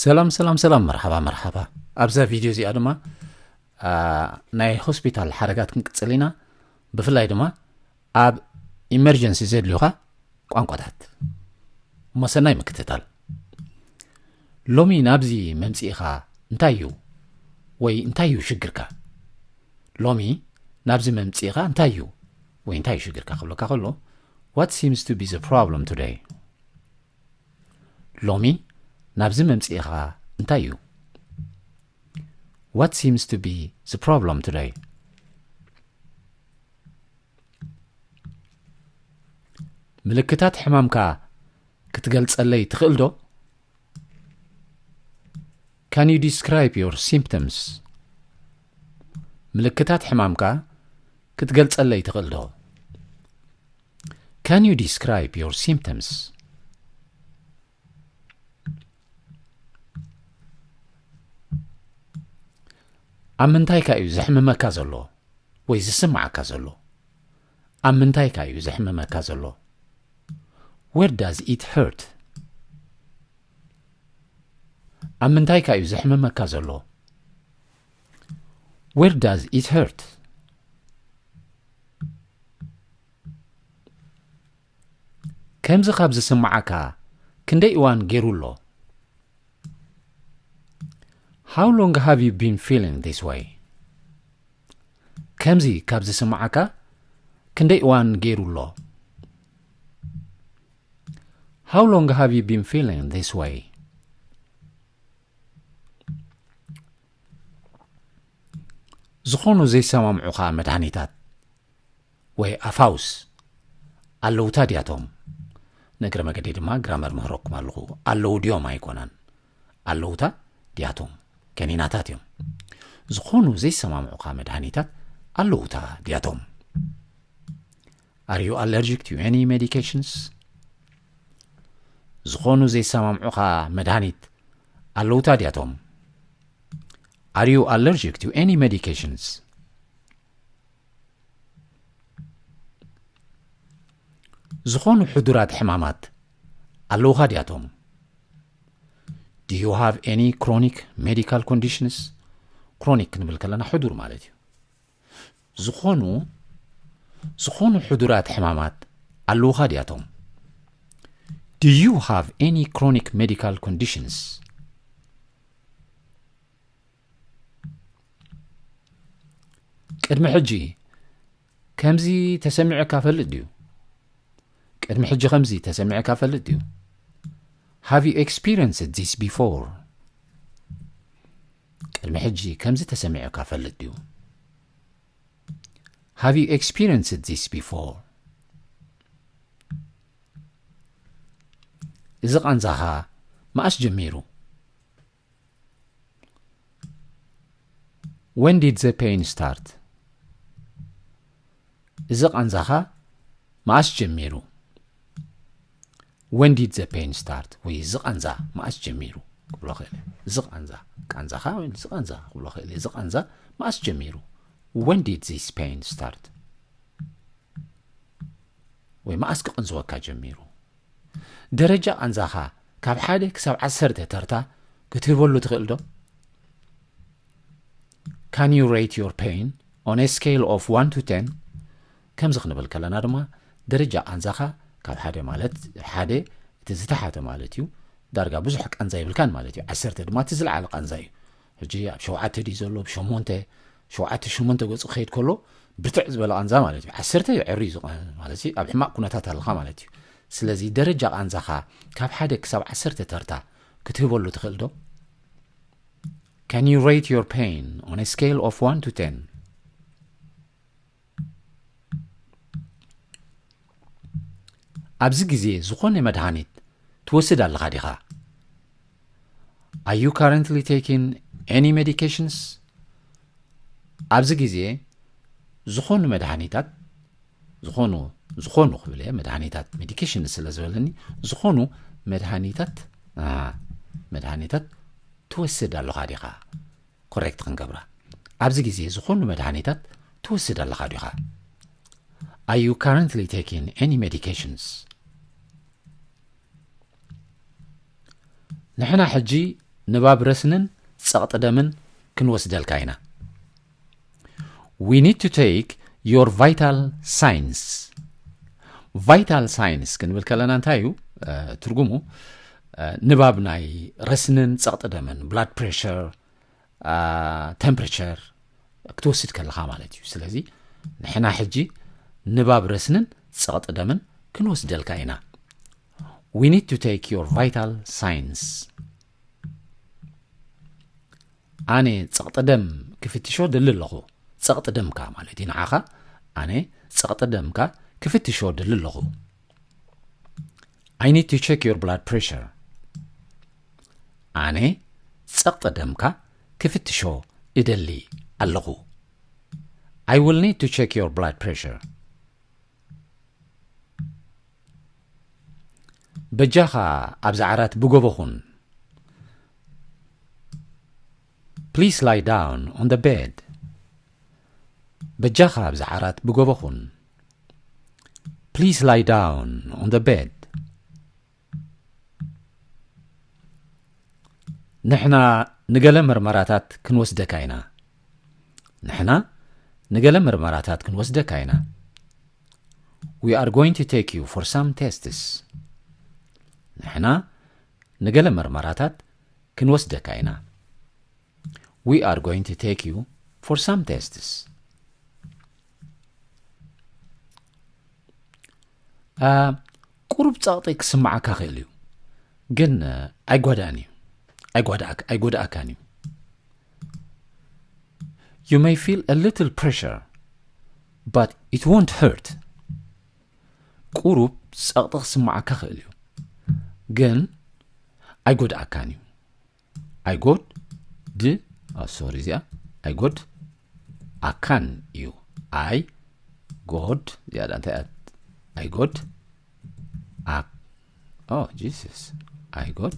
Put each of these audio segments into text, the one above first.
ሰላም ሰላም ሰላም፣ መርሓባ መርሓባ። ኣብዛ ቪድዮ እዚኣ ድማ ናይ ሆስፒታል ሓረጋት ክንቅጽል ኢና። ብፍላይ ድማ ኣብ ኢመርጀንሲ ዘድልዩኻ ቋንቋታት። እሞ ሰናይ ምክትታል። ሎሚ ናብዚ መምጽኢኻ እንታይ እዩ ወይ እንታይ እዩ ሽግርካ? ሎሚ ናብዚ መምጽኢኻ እንታይ እዩ ወይ እንታይ እዩ ሽግርካ ክብለካ ከሎ፣ what seems to be the problem today? ሎሚ ናብዚ መምጽኢኻ እንታይ እዩ? What seems to be the problem today? ምልክታት ሕማምካ ክትገልጸለይ ትኽእል ዶ? Can you describe your symptoms? ምልክታት ሕማምካ ክትገልጸለይ ትኽእል ዶ? Can you describe your symptoms? ኣብ ምንታይካ እዩ ዘሕምመካ ዘሎ ወይ ዝስምዓካ ዘሎ? ኣብ ምንታይካ እዩ ዘሕምመካ ዘሎ? Where does it hurt? ኣብ ምንታይካ እዩ ዘሕምመካ ዘሎ? Where does it hurt? ከምዚ ካብ ዝስምዓካ ክንደይ እዋን ገይሩ ኣሎ? How long have you been feeling this way? ከምዚ ካብ ዝስምዓካ ክንደይ እዋን ገይሩ ኣሎ? How long have you been feeling this way? ዝኾኑ ዘይሰማምዑኻ መድሃኒታት ወይ ኣፋውስ ኣለውታ ድያቶም? ንእግረ መገደይ ድማ ግራመር ምህረኩም ኣለኹ። ኣለዉ ድዮም ኣይኮነን፣ ኣለውታ ድያቶም? ከኒናታት እዮም። ዝኾኑ ዘይሰማምዑኻ መድሃኒታት ኣለውታ ድያቶም? Are you allergic to any medications? ዝኾኑ ዘይሰማምዑኻ መድሃኒት ኣለውታ ድያቶም? Are you allergic to any medications? ዝኾኑ ሕዱራት ሕማማት ኣለውኻ ድያቶም? Do you have any chronic medical conditions? ክሮኒክ ክንብል ከለና ሕዱር ማለት እዩ። ዝኾኑ ዝኾኑ ሕዱራት ሕማማት ኣለውኻ ድያቶም? Do you have any chronic medical conditions? ቅድሚ ሕጂ ከምዚ ተሰሚዑካ ፈልጥ ድዩ? ቅድሚ ሕጂ ከምዚ ተሰሚዑካ ፈልጥ ድዩ? Have you experienced this before? ቅድሚ ሕጂ ከምዚ ተሰሚዑካ ፈልጥ ድዩ? Have you experienced this before? እዚ ቃንዛኻ መኣስ ጀሚሩ? When did the pain start? እዚ ቃንዛኻ መኣስ ጀሚሩ? When did the pain start? ወይ እዚ ቃንዛ መኣስ ጀሚሩ ክብሎ ክእል። እዚ ቃንዛ፣ ቃንዛኻ ወይ እዚ ቃንዛ ክብሎ ክእል። እዚ ቃንዛ መኣስ ጀሚሩ? When did this pain start? ወይ መኣስ ክቕንዝወካ ጀሚሩ? ደረጃ ቃንዛኻ ካብ ሓደ ክሳብ ዓሰርተ ተርታ ክትህበሉ ትኽእል ዶ? Can you rate your pain on a scale of one to ten? ከምዚ ክንብል ከለና ድማ ደረጃ ቃንዛኻ ካብ ሓደ ማለት ሓደ እቲ ዝተሓተ ማለት እዩ። ዳርጋ ብዙሕ ቃንዛ ይብልካን ማለት እዩ። ዓሰርተ ድማ እቲ ዝለዓለ ቃንዛ እዩ። ሕጂ ኣብ ሸውዓተ ድዩ ዘሎ? ብ ሸሞንተ፣ ሸውዓተ ሸሞንተ ገጹ ክኸይድ ከሎ ብርትዕ ዝበለ ቃንዛ ማለት እዩ። ዓሰርተ የዕሪ እዩ ዝቐ-፣ ማለት እዩ ኣብ ሕማቕ ኩነታት ኣለኻ ማለት እዩ። ስለዚ ደረጃ ቃንዛኻ ካብ ሓደ ክሳብ ዓሰርተ ተርታ ክትህበሉ ትኽእል ዶ? Can you rate your pain on a scale of one to ten? ኣብዚ ግዜ ዝኾነ መድሃኒት ትወስድ ኣለኻ ዲኻ? Are you currently taking any medications? ኣብዚ ግዜ ዝኾኑ መድሃኒታት፣ ዝኾኑ፣ ዝኾኑ ክብል እየ፣ መድሃኒታት፣ ሜዲኬሽን ስለ ዝበለኒ፣ ዝኾኑ መድሃኒታት፣ አ፣ መድሃኒታት ትወስድ ኣለኻ ዲኻ? ኮሬክት ክንገብራ። ኣብዚ ግዜ ዝኾኑ መድሃኒታት ትወስድ ኣለኻ ዲኻ? Are you currently taking any medications? ንሕና ሕጂ ንባብ ረስንን ጸቕጢ ደምን ክንወስደልካ ኢና። We need to take your vital signs. Vital signs ክንብል ከለና እንታይ እዩ ትርጉሙ? ንባብ ናይ ረስንን ጸቕጢ ደምን፣ blood pressure፣ temperature ክትወስድ ከለኻ ማለት እዩ። ስለዚ ንሕና ሕጂ ንባብ ረስንን ጸቕጢ ደምን ክንወስደልካ ኢና። We need to take your vital signs. ኣነ ጸቕጢ ደም ክፍትሾ ደሊ ኣለኹ። ጸቕጢ ደምካ ማለት እዩ ንዓኻ። ኣነ ጸቕጢ ደምካ ክፍትሾ ደሊ ኣለኹ። I need to check your blood pressure. ኣነ ጸቕጢ ደምካ ክፍትሾ እደሊ ኣለኹ። I will need to check your blood pressure. በጃኻ ኣብዚ ዓራት ብጎቦ ኹን። Please lie down on the bed. በጃኻ ኣብዚ ዓራት ብጎቦ ኹን። Please lie down on the bed. ንሕና ንገለ መርመራታት ክንወስደካ ኢና። ንሕና ንገለ መርመራታት ክንወስደካ ኢና። We are going to take you for some tests. ንሕና ንገለ መርመራታት ክንወስደካ ኢና። We are going to take you for some tests. ቁሩብ ጸቕጢ ክስምዓካ ክእል እዩ፣ ግን ኣይጓዳእን እዩ። ኣይጓዳእካ- ኣይጎዳእካን እዩ። You may feel a little pressure, but it won't hurt. ቁሩብ ጸቕጢ ክስምዓካ ክእል እዩ፣ ግን ኣይጎዳእካን እዩ። ኣይጎድ ድ ሶሪ እዚኣ ኣይጎድ ኣካን እዩ። ኣይ ጎድ እዚኣ እንታይ እያ? ኣይጎድ ኣክ ኦ ጂሰስ ኣይጎድ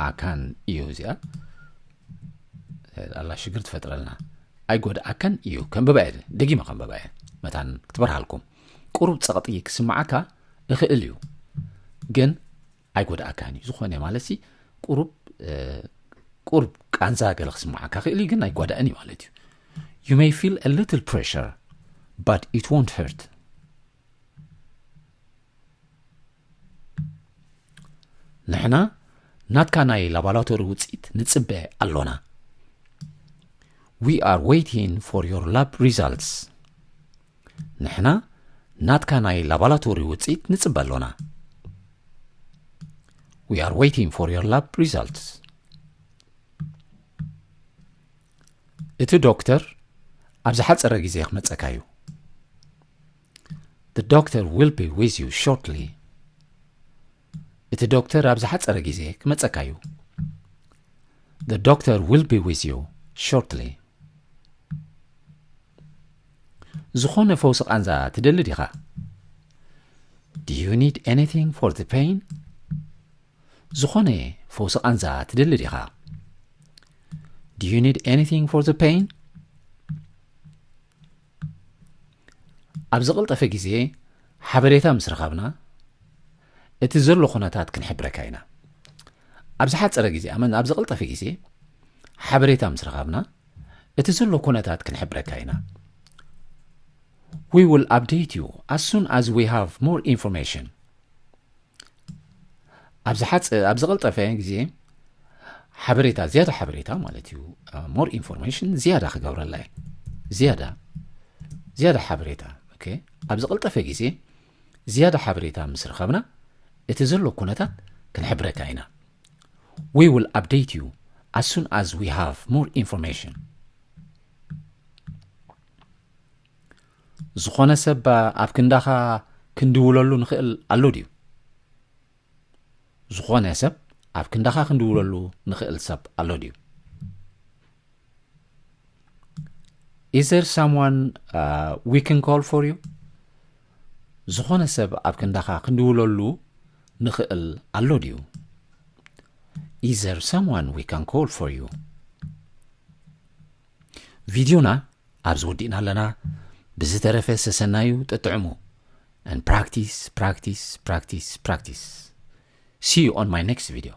ኣካን እዩ። እዚኣ ኣላ ሽግር ትፈጥረልና። ኣይጎድ ኣካን እዩ። ከንብባ እየ፣ ደጊመ ከንብባ እየ መታን ክትበርሃልኩም። ቁሩብ ጸቕጢ ክስምዓካ እኽእል እዩ፣ ግን ኣይጎድኣካን እዩ። ዝኾነ ማለት ሲ ቁሩብ ቁሩብ ቃንዛ ገለ ክስምዓካ ክእል እዩ፣ ግን ኣይጓዳእን እዩ ማለት እዩ። You may feel a little pressure, but it won't hurt. ንሕና ናትካ ናይ ላቦራቶሪ ውፅኢት ንፅበ ኣሎና። We are waiting for your lab results. ንሕና ናትካ ናይ ላቦራቶሪ ውፅኢት ንፅበ ኣሎና። We are waiting for your lab results. እቲ ዶክተር ኣብ ዝሓፀረ ግዜ ክመፀካ እዩ። The doctor will be with you shortly. እቲ ዶክተር ኣብ ዝሓፀረ ግዜ ክመፀካ እዩ። The doctor will be with you shortly. ዝኾነ ፈውሲ ቃንዛ ትደሊ ዲኻ? Do you need anything for the pain? ዝኾነ ፈውሲ ቃንዛ ትደሊ ዲኻ? Do you need anything for the pain? ኣብ ዝቐልጠፈ ግዜ ሓበሬታ ምስ ረኸብና እቲ ዘሎ ኩነታት ክንሕብረካ ኢና። ኣብ ዝሓፀረ ግዜ ኣመን ኣብ ዝቐልጠፈ ግዜ ሓበሬታ ምስ ረኸብና እቲ ዘሎ ኩነታት ክንሕብረካ ኢና። We will update you as soon as we have more information. ኣብ ዝሓፀ ኣብ ዝቐልጠፈ ግዜ ሓበሬታ ዝያዳ ሓበሬታ ማለት እዩ። More information ዝያዳ ክገብረላ እየ። ዝያዳ ዝያዳ ሓበሬታ okay። ኣብ ዝቐልጠፈ ግዜ ዝያዳ ሓበሬታ ምስ ረኸብና እቲ ዘሎ ኩነታት ክንሕብረካ ኢና። We will update you as soon as we have more information. ዝኾነ ሰብ ኣብ ክንዳኻ ክንድውለሉ ንኽእል ኣሎ ድዩ? ዝኾነ ሰብ ኣብ ክንዳኻ ክንድውለሉ ንኽእል ሰብ ኣሎ ድዩ? Is there someone we can call for you? ዝኾነ ሰብ ኣብ ክንዳኻ ክንድውለሉ ንኽእል ኣሎ ድዩ? Is there someone we can call for you? ቪድዮና ኣብዚ ወዲእና ኣለና። ብዝተረፈ ሰሰናዩ ጥጥዕሙ and practice practice practice practice. See you on my next video.